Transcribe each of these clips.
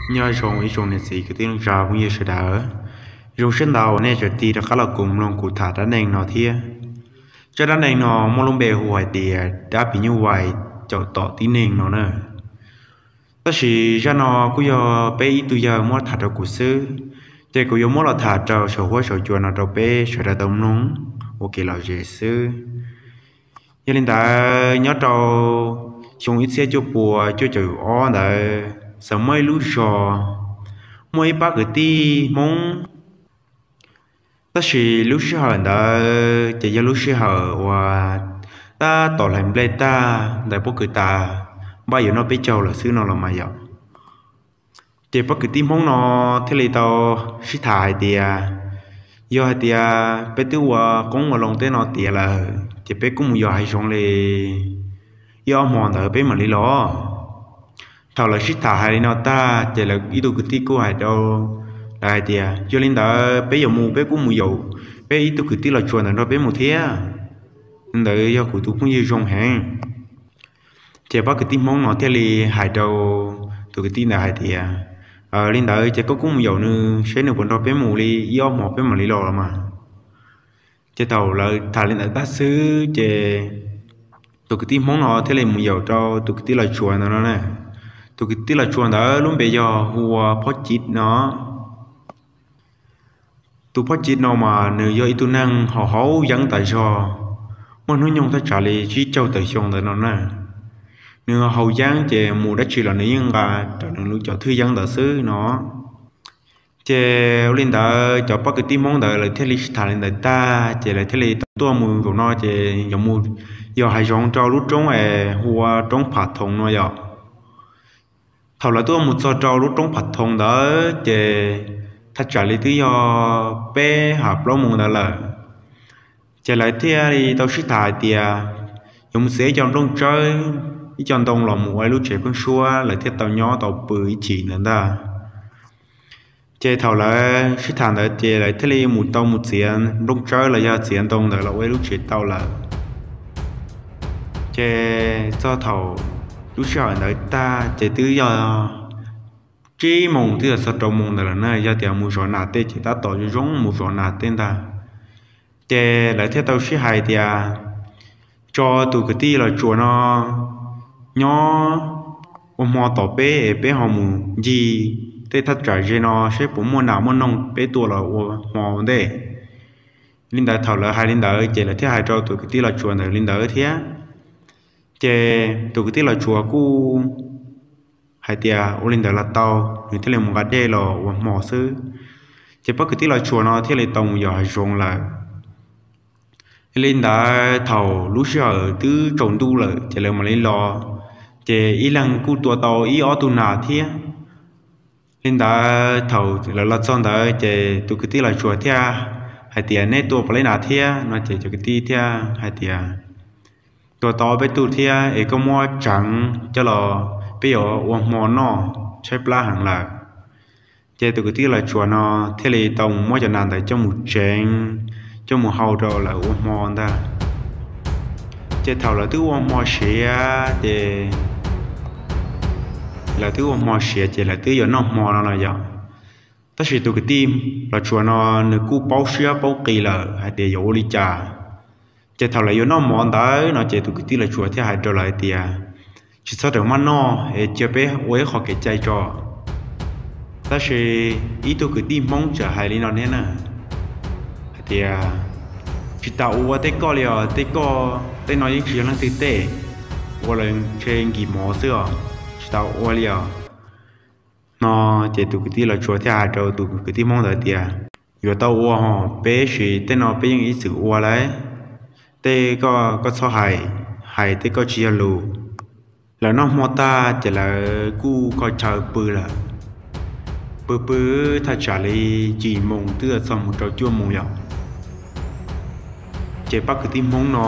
Nyob zoo ib tsoom niam txiv kwv tij neej tsa phooj ywg sawv daws, zoo siab ntau uas nej tseem tig rov qab los koom mloog kuv tham dab neeg no thiab. Zaj dab neeg no muaj lub npe hu hais tias dab phim nyuj vais caum tom tib neeg no na. Tab sis zaj no kuj yog peb ib tug yawg muab tham rau kuv xwb, ces kuv yuav muab los tham rau saum huab saum cua no rau peb sawv daws tau mloog ua kev lom zem xwb. Yog li ntawd, nyob rau xyoo ib txhiab cuaj pua cuaj caum ob ntawd, txawm muaj ib lub zos, muaj ib pab kwv tij Hmoob. Tab sis lub sij hawm ntawd ces yog lub sij hawm uas tab tom hlais nplej tag ntawd, pob kws tas, npaj yuav noj peb caug lawm xwb no los mas yom. Ces pab kwv tij Hmoob no thiaj li tau sib tham hais tias, yog hais tias peb twb ua qoob ua loo tej no tiav lawm ces peb kuj mus yos hav zoov li ib ob hmo ntawd peb mam li los. Thaum lawv sib tham hais li no tag ces lawv ib tug kwv tij kuj hais rau lawv hais tias, yog li ntawd peb yuav mus peb kuj mus yaum peb ib tug kwv tij Los Tsuas ntawd nrog peb mus thiab. Li ntawd yog kuv tus phooj ywg zoo heev. Ces pab kwv tij Hmoob no thiaj li hais rau tus kwv tij ntawd hais tias, li ntawd ces koj kuj mus yaum nws seb nws puas nrog peb mus li ib ob hmo peb mam li los los mas. Ces thaum lawv tham li ntawd tag xwb ces tus kwv tij Hmoob no thiaj li mus yaum rau tus kwv tij Los Tsuas ntawd no na. Tus kwv tij Los Tsuas ntawd lub npe yog hu ua Phob Civ no. Tus Phob Civ no mas nws yog ib tug neeg haus haus yeeb tas zog, muaj hnub nyoog thaj tsam li tsib caug tawm xyoo ntawd no na. Nws haus yeeb ces mus dab tsi los nws yeej nqa raws nws lub cov thwj yeeb ntawd xwb no. Ces ua li ntawd cov pab kwv tij Hmoob ntawd lawv thiaj li sib tham li ntawd tag ces lawv thiaj li tau tuaj mus zaum no ces yuav mus yos hav zoov rau lub roob es hu ua roob Pham Thoov no yom. Thaum lawv tuaj mus txog rau lub roob Pham Thoov ntawd ces thaj tsam li twb yog peb ham plaub moos ntawd lawm. Ces lawv thiaj li tau sib tham hais tias yuav mus txiav ib co nplooj tsawb, ib co ntoo los mus ua ib lub tsev pheeb suab lawv thiaj tau nyob tau pw ib chim ntawd ntag. Ces thaum lawv sib tham ntawd ces lawv thiaj li mus tau mus txiav nplooj tsawb los yog txiav ntoo ntawd los ua ib lub tsev tau lawm. Ces txog thaum lub sij hawm ntawd tag ces twb yog tsib moos twb yog txog rau moos ntawd lawm na, yog tias mus zov nas tej ces tab tom zoo zoo mus zov nas tej ntag. Ces lawv thiaj tau sib hais tias tso tus kwv tij Los Tsuas no nyob ua hmo tom peb es peb ho mus ncig tej thaj tsam ze no seb puas muaj nas muaj noog peb tua los ua hmo ua ntej. Li ntawd thaum lawv hais li ntawd ces lawv thiaj hais rau tus kwv tij Los Tsuas ntawd li ntawd thiab. Ces tus kwv tij Los Tsuas kuj hais tias ua li ntawd los tau, nws thiaj li mus nqa dej los ua hmo xwb. Ces pab kwv tij Los Tsuas no thiaj li tau mus yos hav zoov lawm. Li ntawd thaum lub sij hawm twb tsaus ntuj lawm ces lawv mam li los, ces ib leeg kuj tua tau ib ob tug nas thiab. Li ntawd thaum lawv los txog ntawd ces tus kwv tij Los Tsuas thiaj hais tias, neb tua puas laib nas thiab no ces cov kwv tij thiaj hais tias, tua tau peb tug thiab es koj muab tseev coj los peb yuav ua hmo noj tshaib plab heev lawm. Ces tus kwv tij Los Tsuas no thiaj li tau mus muab cov nas ntawd coj mus tseev, coj mus hau rau lawv ua hmo ntag. Ces thaum lawv twb ua hmo siav ces, lawv twb ua hmo siav ces lawv twb yuav noj hmo no los yom. Tab sis tus kwv tij Los Tsuas no nws kuj paub siab paub qis lawm hais tias yuav ua li cas. Ces thaum lawv yuav noj hmo ntawd no ces tus kwv tij Los Tsuas thiaj hais rau lawv hais tias, tsis txhob rawm maj noj es cia peb ua ib qho kev cai tso. Tab sis ib tug kwv tij Hmoob txawm hais li no thiab na, hais tias, tsis tas ua tej koj li os, tej koj tej no yeej tsis yog leej twg tej, ua lawv ntshe nkis mov xwb os, tsis tas ua li os. No ces tus kwv tij Los Tsuas thiaj hais rau tus kwv tij Hmoob ntawd tias, yuav tau ua hos peb, sis tej no peb yeej ib txwm ua lawm. Tej koj, koj txhob hais, hais tej koj tsis yog lus. Lawv noj hmo tag ces lawv kuj kho chaw pw lawm. Pw pw thaj tsam li yim moos twb txog mus rau cuaj moos yom. Ces pab kwv tij Hmoob no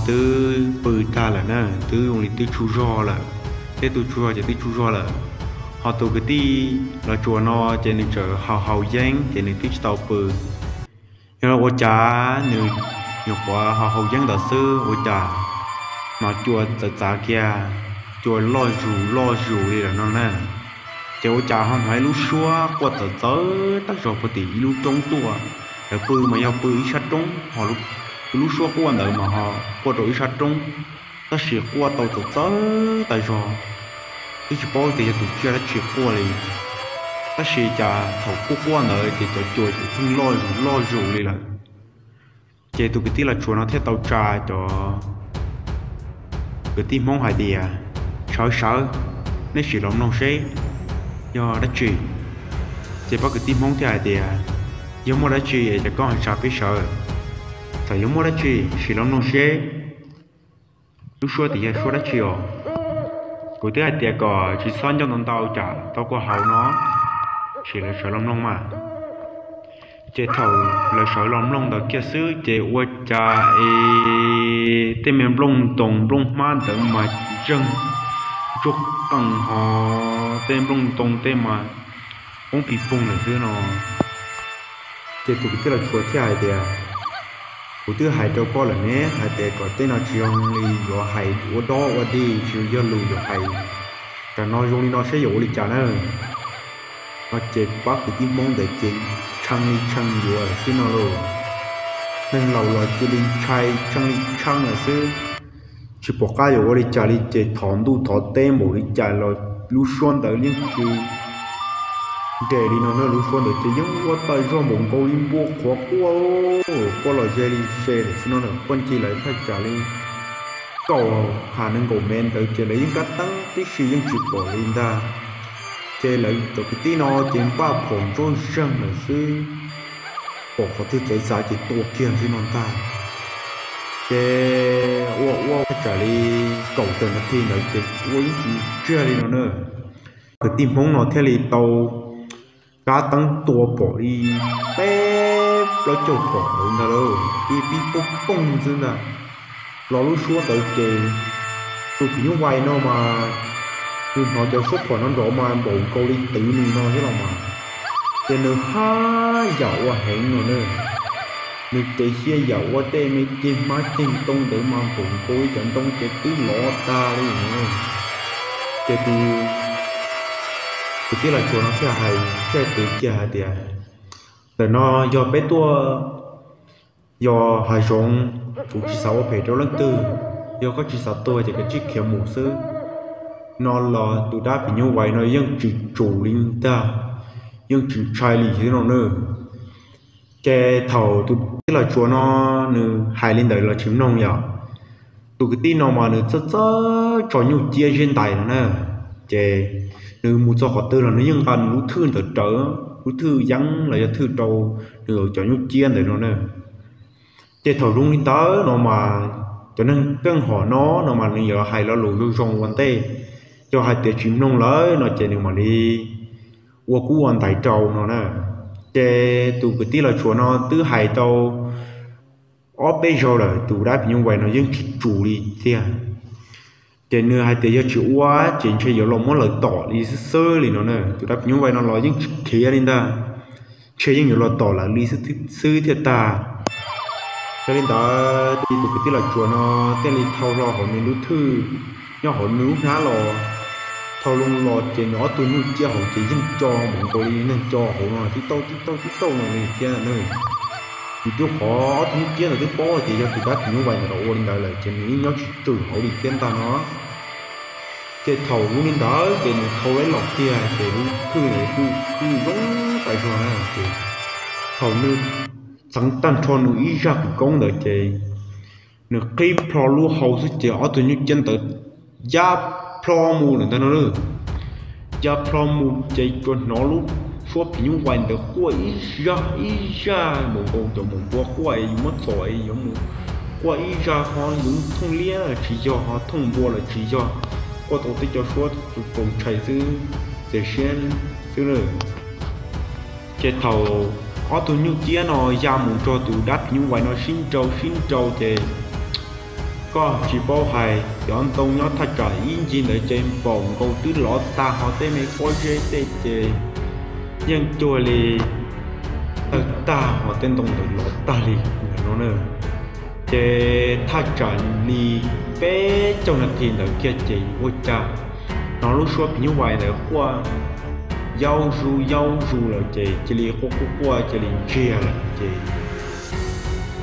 twb pw tag lawm na, twb zoo li twb tsaug zog lawm, tej tus tsaug zog ces twb tsaug zog lawm. Ho tus kwv tij Los Tsuas no ces nws tseem haus haus yeeb ces nws twb tsis tau pw. Yog ua cas nws nyuam qhuav haus haus yeeb ntawd xwb ua cas hnov cua txawv txav kiag, cua loj zus loj zus li lawm no na. Ces ua cas ho hnov ib lub suab quaj txawv txawv tag zog puag tim ib lub roob tuaj. Lawv pw mas yog pw ib sab roob, ho tus lub suab quaj ntawd mas ho quaj rau ib sab roob, tab sis quaj tau txawv txawv tag zog, twb tsis paub tias yog tus tsiaj dab tsi quaj li. Tab sis cas thaum quaj quaj ntawd ces cov cua ces pheej loj zus loj zus li lawm. Ces tus kwv tij Los Tsuas no thiaj tau tsa cov kwv tij Hmoob hais tias, sawv sawv, nej sim los mloog seb yog dab tsi. Ces pab kwv tij Hmoob thiaj hais tias, yog muaj dab tsi es cas koj ho tsa peb sawv? Txawm yog muaj dab tsi sim los mloog seb. Lub suab tias yog suab dab tsi os? Kuv twb hais tias kom tsis txhob nco ntau ntau tsam tau kua hauv no, sim lawv sawv los mloog mas. Ces thaum lawv sawv los mloog ntawd kiag xwb ces ua cas es tej me nplooj ntoos nplooj hmab ntawd mas ntseeg ntsuj qees ho, tej nplooj ntoos tej mas poob pis poog lawm xwb no. Ces tus kwv tij Los Tsuas thiaj hais tias, kuv twb hais rau koj lawm ne, hais tias kom tej no tsis zoo li yuav hais ua dog ua dig, tsis yog lus yuav hais. Tam no zoo li no saib yuav ua li cas na. No ces pab kwv tij Hmoob ntawd ces tshee li tshee yuav xwb no lauj. Neeg laus los cia li ntshai tshee li tshee lawm xwb, tsis pom qab yuav ua li cas li ces thov ntuj thov teb npaum li cas los lub suab ntawd yeej tsis nres li no na. Lub suab ntawd ces yeej ua tawm zog npaum nkaus li npua qhuav quaj, quaj los ze li ze lawm xwb no na. Quaj ncig lawv thaj tsam li kaum ha nees nkaum mev ntawd ces lawv yeej kab teeb tib si yeej tsis pom li ntag. Ces lawv cov kwv tij no ces npaj phom ntsuab zeeg lawm xwb, pom qhov twg txawv txav ces tua kiag xwb no ntag. Ces ua ua thaj tsam li kaum tawm nas this ntawd ces ua yeej tsis ntsiag li no na. Kwv tij Hmoob no thiaj li tau kab teeb tua pom li peb plaub caug phom ntawd ntag lauj, pib pib poob poog xwb ntag. Los lub suab ntawd ces tus phim nyuj vais no mas nws hnov cov suab phom no nrov mas npaum nkaus li twv nws no thiab los mas, ces nws haj yam ua heev no na. Nws cev xya yam ua tej me ceg hmab ceg ntoo ntawd mas npaum nkaus li cov ntoo ces twb lov tag li no. Ces tus kwv tij Los Tsuas no thiaj hais thiaj tus kiag hais tias, ntawm no yog peb tuaj yos hav zoov, kuv tsis xav ua phem rau leej twg, yog koj tsis xav tuag ces koj cia li khiav mus xwb. No los tus dab phim nyuj vais no yeej tsis tsum li ntag, yeej tsis ntshai li thiab no na. Ces thaum tus kwv tij Los Tsuas no nws hais li ntawd los tsis mloog yom, tus kwv tij no mas nws txawj txawj tso nyuj ciab ziab ntais no na. Ces nws mus txog qhov twg los nws yeej nqa nws lub thwj ntawd rawv, lub thwj yeeb los yog thwj rau nws cov nyuj ciab ntawd no na. Ces thaum zoo li ntawd no mas cov neeg keej hom no no mas nws yuav hais lo lus zoo zoo ua ntej, yog hais tias tsis mloog lawm no ces nws mam li ua kub ua ntaiv rau no na. Ces tus kwv tij Los Tsuas no twb hais tau ob peb zaug lawm tus dab phim nyuj vais no yeej tsis tsum li tiag. Ces nws hais tias yog tsis ua ces ntshe yuav los muab lawv tom li xwb xwb li no na. Tus dab phim nyuj vais no los yeej tsis khiav li ntag, ntshe yeej yuav los tom lawv li xwb thiaj tag. Yog li ntawd tus kwv tij Los Tsuas no thiaj li thau hlo hauv nws lub thwj nyob hauv nws lub hnab los, thau loo los ces nws ob tug nyuj ciab hauv ces yeej co npaum nkaus li neeg co hauv no tib tauj tib tauj tib tauj no li thiab na. Vim rau qhov ob tug nyuj ciab ntawd twb paub tias yog tus dab phim nyuj vais ntawd los ua li ntawd lawm ces nws yeej nyob tsis tswm hauv li thiab ntag no. Ces thaum zoo li ntawd ces nws thau lawv los kiag ces lub thwj ntawd kuj kuj zoo tas zog na. Ces thaum nws txeev tag nrho nws ib zaj kwv koob ntawd ces nws qhib plho lub hau xwb ces ob tug nyuj ciab ntawd ya plho mus lawm ntag no. Ya plho mus ces tsuas hnov lub suab phim nyuj vais ntawd quaj ib zaj ib zaj npaum nkaus cov maum npua quaj es yus muab txhom es yuav mus quaj ib zaj, ho yus thooj liab los tsis yog, ho thooj npua los tsis yog, quaj tau tej co suab txaus ntshai xwb, txias siab xwb na. Ces thaum ob tug nyuj ciab no ya mus nrog tus dab phim nyuj vais no sib nrau sib nrau ces koj tsis paub hais, cov ntoo nyob thaj tsam ib ncig ntawd ces npaum nkaus twb lov tag, ho tej me pob zeb tej ces yeej cuag li tawg tag, ho tej ntoo ntawd lov tag li no na. Ces thaj tsam li peb caug nas this ntawd kiag ces ua cas hnov lub suab phim nyuj vais ntawd quaj yaub zus yaub zus lawm ces cia li quaj quaj quaj cia li ntsiag lawm ces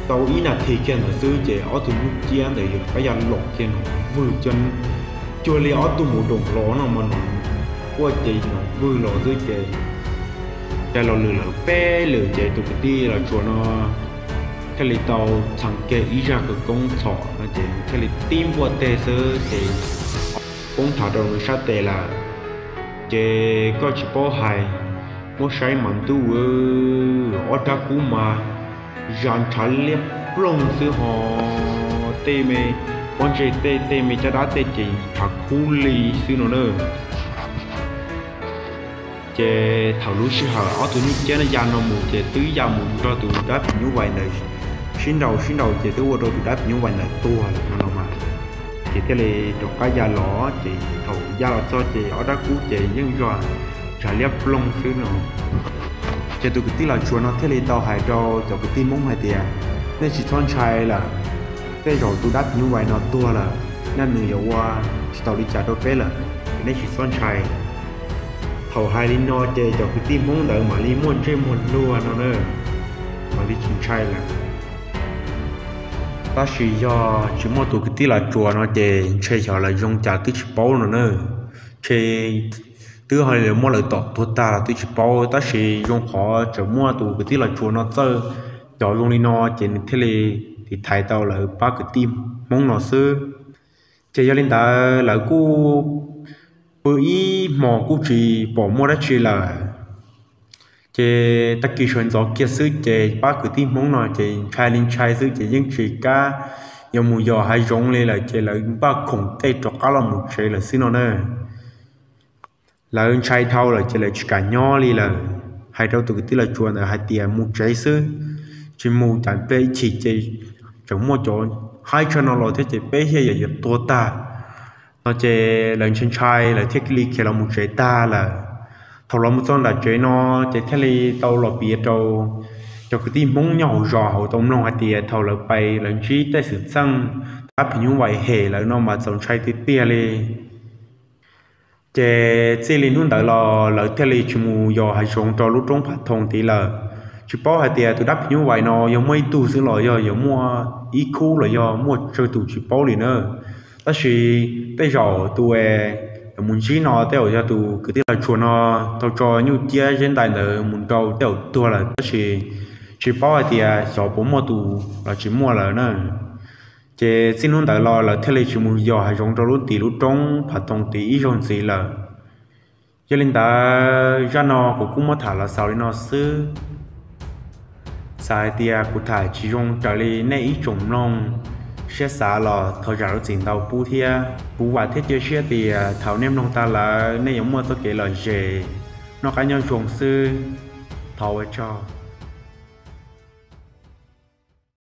tau ib nas this kiag ntawd xwb ces ob tug nyuj ciab ntawd yuav rov qab ya los kiag no vwg cuag li ob tug mus doom hlo no mas no quaj ces no vwg los xwb ces cia los lwm lawm peb lwm ces tus kwv tij Los Tsuas no thiaj li tau txheev kiag ib zaj khawv koob txhom no ces thiaj li tib npuaj teg xwb ces poob nthav rau nws sab tes lawm. Ces koj tsis paub hais, muab saib mas ntuj, ob rab kub mas zas ntshav liab ploog xwb ho, tej me pob ntseg tej tej me caj dab tej ces ntshav khub li xwb no na. Ces thaum lub sij hawm ob tug nyuj ciab no ya no mus ces twb ya mus nrog tus dab phim nyuj vais ntawd sib nraus sib nraus ces twb ua rau tus dab phim nyuj vais ntawd tuag lawm no los mas. Ces thiaj li rov qab ya los ces thaum ya los txog ces ob rab kub ces yeej zas ntshav liab ploog xwb no. Ces tus kwv tij Los Tsuas no thiaj li tau hais rau cov kwv tij Hmoob hais tias, nej tsis txhob ntshai lawm, tej zaum tus dab phim nyuj vais no tuag lawm, nws yuav ua tsis tau li cas rau peb lawm, nej tsis txhob ntshai. Thaum hais li no ces cov kwv tij Hmoob ntawd mam li muaj ntsej muag luag no na, mam li tsis ntshai lawm. Tab sis yog tsis muaj tus kwv tij Los Tsuas no ces ntshe xyov lawv zoo cas twb tsis paub no na. Ntshe twb ho muab lawv tom tuag tag los twb tsis paub, tab sis zoo qhov tseem muaj tus kwv tij Los Tsuas no txawj cov zoo li no ces nws thiaj li tiv thaiv tau lawv pab kwv tij Hmoob no xwb. Ces yog li ntawd lawv kuj pw ib hmos kuj tsis pom muaj dab tsi lawm. Ces tag kis sawv ntxov kiag xwb ces pab kwv tij Hmoob no ces ntshai li ntshai xwb ces yeej tsis kam yuav mus yos hav zoov li lawm ces lawv npaj khoom tej rov qab los mus tsev lawm xwb no na. Lawv ntshai dhau lawm ces lawv tsis kam nyob li lawm, hais rau tus kwv tij Los Tsuas ntawd hais tias mus tsev xwb, tsis mus cas ib pliag ib chim ces tseem muaj cov haib tshaj no los thiab ces peb thiaj yuav tuag tag no ces lawv ntshai ntshai lawv thiaj li khiav los mus tsev tag lawm. Thaum los mus txog nram tsev no ces thiaj li tau los piav rau cov kwv tij Hmoob nyob hauv zos hauv tau mloog hais tias thaum lawv pais lawv ntsib tej xwm txheej dab phim nyuj vais hem lawv no mas txaus ntshai tiag tiag li. Ces txij li hnub ntawd los lawv thiaj li tsis mus yos hav zoov rau lub roob Phav Thoo tid lawm. Tsis paub hais tias tus dab phim nyuj vais no yog muaj ib tug xwb los yog yuav muaj ib khub los yog muaj tsawg tus tsis paub li na. Tab sis tej zaum tus uas mus ntsib no tej zaum yog tus kwv tij Los Tsuas no tau tso nyuj ciab zeb ntais ntawd mus nrau tej zaum tuag lawm tab sis tsis paub hais tias xyov puas muaj tus los tsis muaj lawm na. Ces txij hnub ntawd los lawv thiaj li tsis mus yos hav zoov rau lub tim lub roob Phav Thoo tid ib zaug ntxiv lawm. Yog li ntawd zaj no kuv kuj muab tham los xaus li no xwb. Xav hais tias kuv tham tsis zoo raws li nej ib tsoom mloog siab xav los thov zam lub txim ntau pub thiab. Kuv vam thiab cia siab tias thaum nej mloog tag lawm nej yuav muaj txoj kev lom zem, noj qab nyob zoo xwb. Thov ua tsaug.